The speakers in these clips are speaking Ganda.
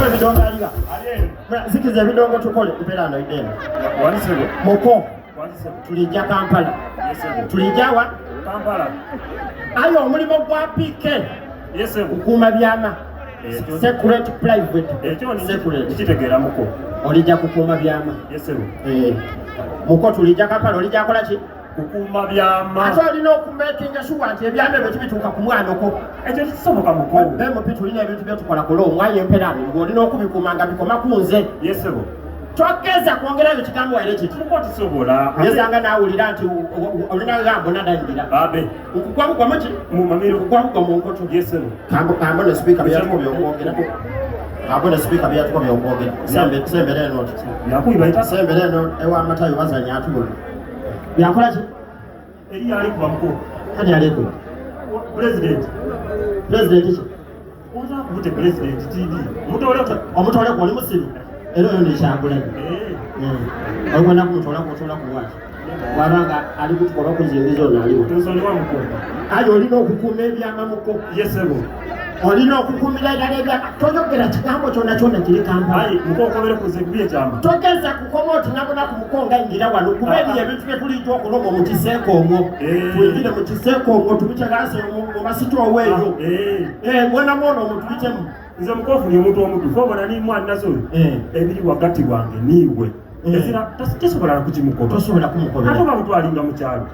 Ebidongo aliga zikiza ebidongo tukole mpeera ideno muko tulijja Kampala tulijja wa Kampala ayo omulimu gwa PK kukuuma byama secret private secret kitegeera muko olijja kukuuma byama muko tulijja Kampala olijja kola ki Kukuuma byama. Ate olina okumakinga shuwa nti ebyama ebyo tibituuka ku mwana oko. Ekyo tekisoboka muko. MP tulina ebintu byetukola ku loomu aye empera ng'olina okubikuuma nga bikoma ku nze. Yes sebo. Togeza kwongerayo kigambo waire kiti. Muko tisobola. Ngezanga naawulira nti olina gambo nadayingira. Babe. Nkugwamugwa muki? Mu mamiro. Nkugwamugwa mu nkoto. Yes sebo. Kambo kambo ne speaker byatukobye okwogera. Kambo ne speaker byatukobye okwogera. Sembe sembere eno. Yakuyiba ita. Sembere eno ewa Matayo bazanya atubona. Byakola ki? Eri yali kuba mukulu. Ani yali kuba? President. President ki? Oza kubute president TV. Mutole ku. Omutole ku oli musiru. Era oyo ni Kyagulanyi. Olwo na kumutola kutola ku waki. Wabanga ali kutukoba kuzingiza ono aliwo. Tusonyiwa mukulu. Aye olina okukuuma ebyama muko. Yes sebo. Olina okukuumira ddala ebyama. Toyogera kigambo kyonna kyonna kiri Kampala. Aye muko okobere kuze kubye kyama. Togeza kukoma oti nabona ku muko nga ngira wano kuba ebyo ebintu bye tulijja okuloma mu kiseeko omwo. Tuyingire mu kiseeko omwo tubite gansi mu masitoowo eyo. Mwena mwona omwo tubitemu. Nze mukofu ni omuntu omutuufu obona ni mwana nazo. Ebiri wakati wange niiwe. Ezira tasobola kukimukoba. Tosobola kumukobera. Ate oba butwalinga mu kyalo.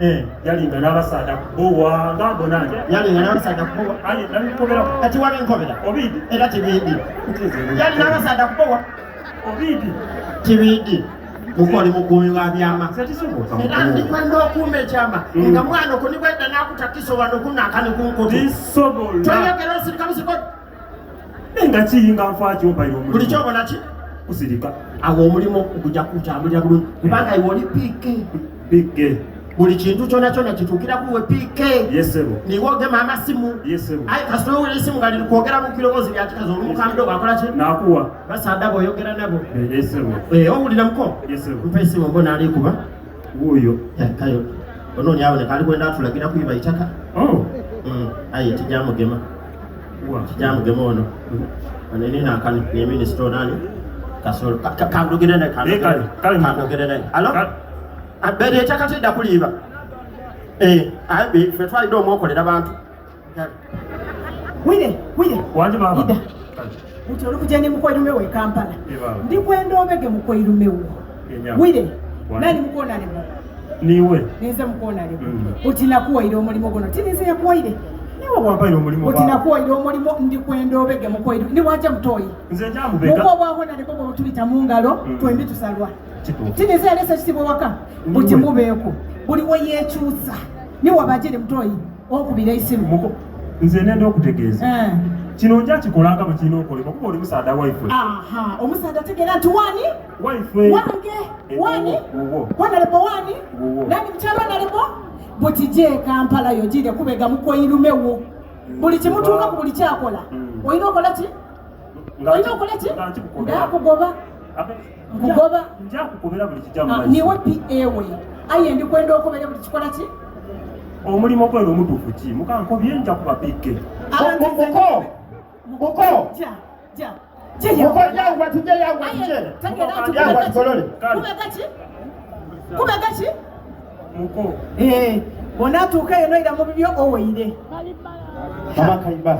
Yalinga n'abasaada kubowa nga mbona nti. Yalinga n'abasaada kubowa. Aye nabikobera. Kati wabinkobera. Obidi. Era tibindi. Yali n'abasaada kubowa. Obidi. Tibindi. Muko oli mukuumi wa byama. Setisoboka. Era ndikwenda okuuma ekyama. Nga mwana okwo nibwedda n'akutakiso wano kunaakane ku nkoto. Tisobola. Toyogera osirika musiko. Nga kiyinga nfa kyompa omulimu. Buli kyobona ki? Kusirika. Awo omulimu gujja kutambulira bulungi kubanga iwe oli PK. PK. Buli kintu kyonna kyonna kituukira kuwe PK. Yes sebo. Niwe ogema amasimu. Yes sebo. Aye kasita owulira esimu nga liri kwogera mu kiroboozi lya kikazi olumukambwe bw'akola ki? Nakuwa. Basaada b'oyogera nabo. Yes sebo. Owulira muko? Yes sebo. Mpa esimu mbona alikuba. Wuuyo. Kayo. Onoonya aboneka ali kwenda atulagira kuyiba itaka. Oh. Aye tijamugema. Kijamugema ono. Ono nina akani ni minisita onani. Kasolo kandogere naye kandogere naye. Alo? Abere ettaka tedda kuliiba. Aye ffe twalidde omwokolera bantu. Wire, wire. Wanje baba. Ida. Uti olukujja ne mukwerume we Kampala. Ndikwenda obege mukwerume wo. Wire. Nani mukoona lebo? Niwe. Nenze mukoona lebo. Uti nakuwaire omulimu guno. Tinize yakuwaire. Niwe wampaire omulimu. Uti nakuwaire omulimu ndikwenda obege mukwerume. Ni wajja mutoyi. Nze njamubega. Muko bwahona lebo bwe tubita mu ngalo twembi tusalwa. Tinize yalesa kitibwa waka. Buti mubeeko. Buli we yeekyusa. Ni wabajire mutoyi okubira isimu. Muko nze nenda okutegeeza. Kino nja kikolanga bwe kirina okolebwa kuba oli musaada waife. Aha, omusaada ategeera nti wani? Waife. Wange, wani? Wanalebo wani? Nani mukyalo wanalebo? Buti gye Kampala yo gire kubega mukweyirumewo. Buli kimutuuka ku buli kyakola. Olina okola ki? Olina okola ki? Ndakugoba. Nkugoba. Nja kukobera buli kijja mu maaso. Niwe PA we. Aye ndikwenda okobera buli kikola ki? Omulimu gweno omutuufu ki? Mukankobye nja kuba PK. Muko. Muko. Ja, ja. Muko yangu tuje yangu tuje. Yangu tukolole. Kubega ki? Kubega ki? Muko. Onatuuka eno era mu bibyo oweire. Mama Kaiba.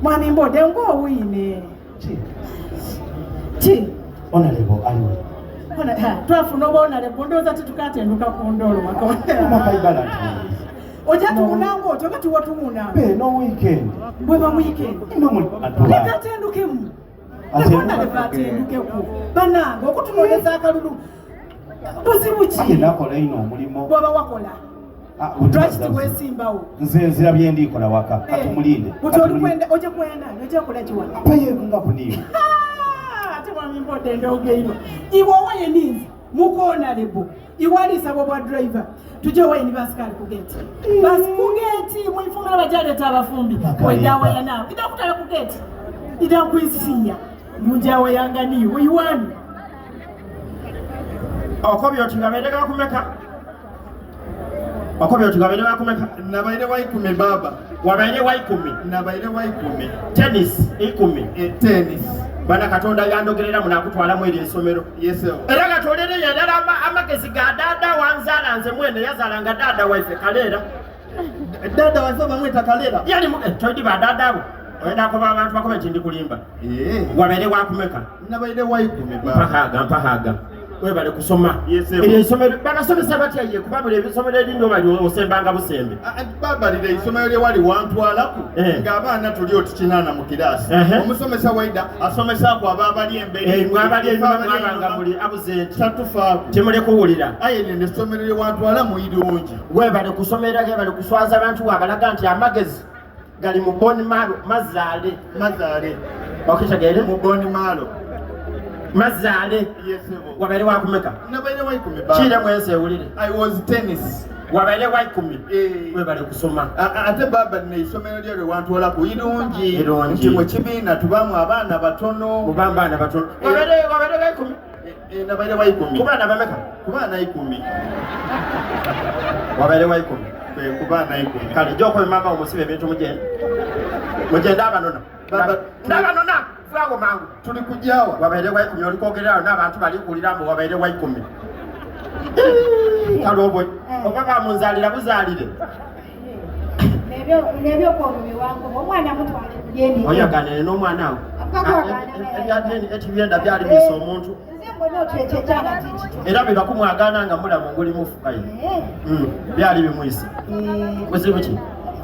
Mwami Mbode ng'owiine. Ki? Honorable aliwe. Twafuna oba honorable ndowooza tetukatenduka ku ndoolo waka. Mama Kaiba. Ojja tuwunanga otyo oba tuwa tuwunanga? No weekend. Bweba weekend. Leka atendukemu. Leka atendukeku. Bannange okutunoonyeza akalulu buzibu ki? Aye nakola ino omulimu. Bw'oba wakola. Lwaki tiweesimbawo? Nze nzira bye ndikola waka. Katumulinde. Buti oli kwenda ojja kwenda ojja kukola ki wano? Paye nga kuniiwe. Ate mwami Mbode ndoogeirwa. Iwe owaye ninze mukoonalebo. Iwe alisaba obwa driver. Tujje owaye ni basikali ku gate. Basi ku gate mwifumbira bajaleeta abafumbi. Wedawaya naawe. Ida kutala ku gate. Ida kwisiya. Mujawayanga niiwe iwani. Okobye oti nga beerega kumeka? Okobye oti wabaire wakumeka? Nabaire waikumi baba. Wabaire waikumi? Nabaire waikumi. Tennis ikumi. Tennis. Bana Katonda yandogerera munakutwalamu eri ensomero. Yes sir. Era gatolere yadala amagezi ga dada wanzala nze mwene yazalanga dada waife Kalera. Dada waife bamwita Kalera. Yali toidi ba dada abo. Oyenda kuba abantu bakobe nti ndi kulimba. Wabaire wakumeka? Nabaire waikumi baba. Mpahaga mpahaga. Webale kusoma. Yes sir. Eri ensomero babasomesa batya ye kuba buli ebisomero erindi obali osembanga busembe. Baba lire isomero lye wali wantwalaku ng'abaana tuli otukinana mu kirasi. Omusomesa waida asomesa ku ababali embere. Mwabali enyuma mwabanga muli abusent. Tatufaako. Timuli kuwulira. Aye lino essomero lye wantwala mu irungi. Webale kusomera webale kuswaza abantu abalaga nti amagezi gali mu bone marrow mazaale. Mazaale. Okitegeere? Mu bone marrow. Mazaale. Yes sir. Wabaire wakumeka? Nabaire waikumi baba. Kiire mwensi ewulire. I was tennis. Wabaire waikumi. Webale kusoma. Ate baba nne isomero lye lwe wantwala ku irungi. Irungi. Nti mu kibiina tubamu abaana batono. Mubamu abaana batono. Wabaire waikumi. Nabaire waikumi. Ku baana bameka? Ku baana ikumi. Wabaire waikumi. Ku baana ikumi. Kale gy'okobe maama omusibe ebintu mugende. Mugende abanona. Ndabanona. Fulago mangu. Tuli kujawa. Wabaire waikumi oli kwogererawo n'abantu bali kuwulira mbu wabaire waikumi. Kale obwo oba bamunzaalira buzaalire. N'ebyokwolubye omwana mutwale ku DNA. Oyaganire n'omwana wo. Ebya DNA ekibyenda byali biyisa omuntu. Nze mbona otyo ekyo ekyana kikito. Era bwe bakumwagaana nga mulamu ng'oli mufu kayi. Byali bimuyise. Buzibu ki?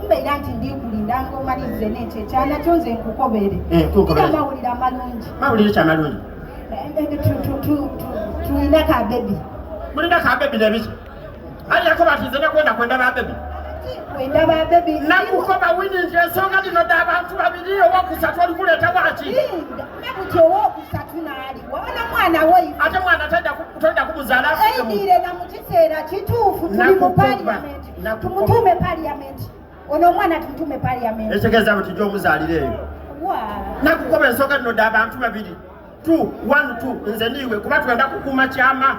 Mbeera nti ndikulinda ng'omalirize n'ekyo ekyana kyo nze nkukobere. Nkukobere. Mawulire amalungi. Mawulire ki amalungi? Tulina ka bebi. Mulina ka bebi n'ebiki? Ali yakoba ati nze nakwenda kwenda ba bebi. Kwenda ba bebi. Nakukoba Winnie nti ensonga zino dh'abantu babiri owokusatu oli kuleeta waaki? Nabuti owokusatu n'aliwa ono mwana waife. Ate mwana todda kumuzaala. Eyinire na mu kiseera kituufu tuli mu parliament. Tumutume parliament. Ono omwana tumutume parliament. Ekitegeeza buti gy'omuzaalira eyo. Nakukoba ensonga zino dh'abantu babiri. 2 1 2 nze niwe kuba twenda kukuuma kyama.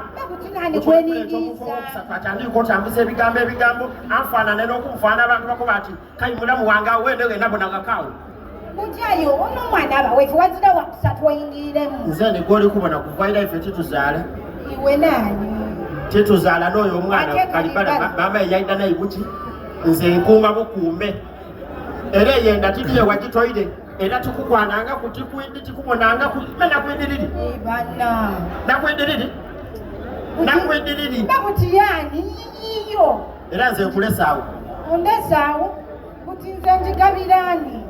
Atandika otambuza ebigambo ebigambo anfaanane n'okunfaana abantu bakoba ati kayi mulamu wange awo wende wena bonagakaawo. Bujayo ono omwana abawaife wazira wakusatu oyingiremu. Nze ne gw'oli kubona kuvaira ife tituzaala. Iwe naani? Tituzaala n'oyo omwana kalibala maama yeyayida naye buki nze nkuuma bukuume. Era eyenda tiriye wagitoire. Era tukukwananga kutikwidi tikubonanga nakwiddiriri. Bana. Nakwiddiriri. Nakwiddiriri. Babuti yani yiyo. Era nze nkulesaawo. Ondesaawo buti nze njigabirani.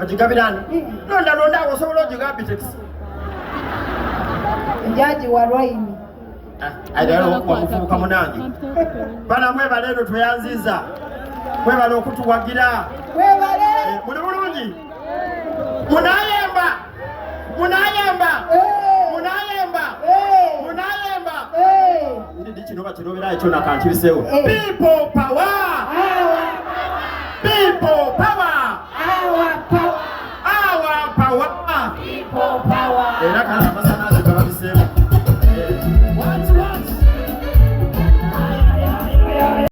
Ogigabirani? Londa londa awo osobola ogigabitex. Njaji wa Rwaini. Leero wamufuuka munange. Bana mwebale leero tweyanziza. Mwebale okutuwagira. Mwebale. Muli bulungi. Munayemba. Munayemba. Munayemba. Munayemba. Ndi kino bakirobera ekyo nakankibiseewo. People power. People power.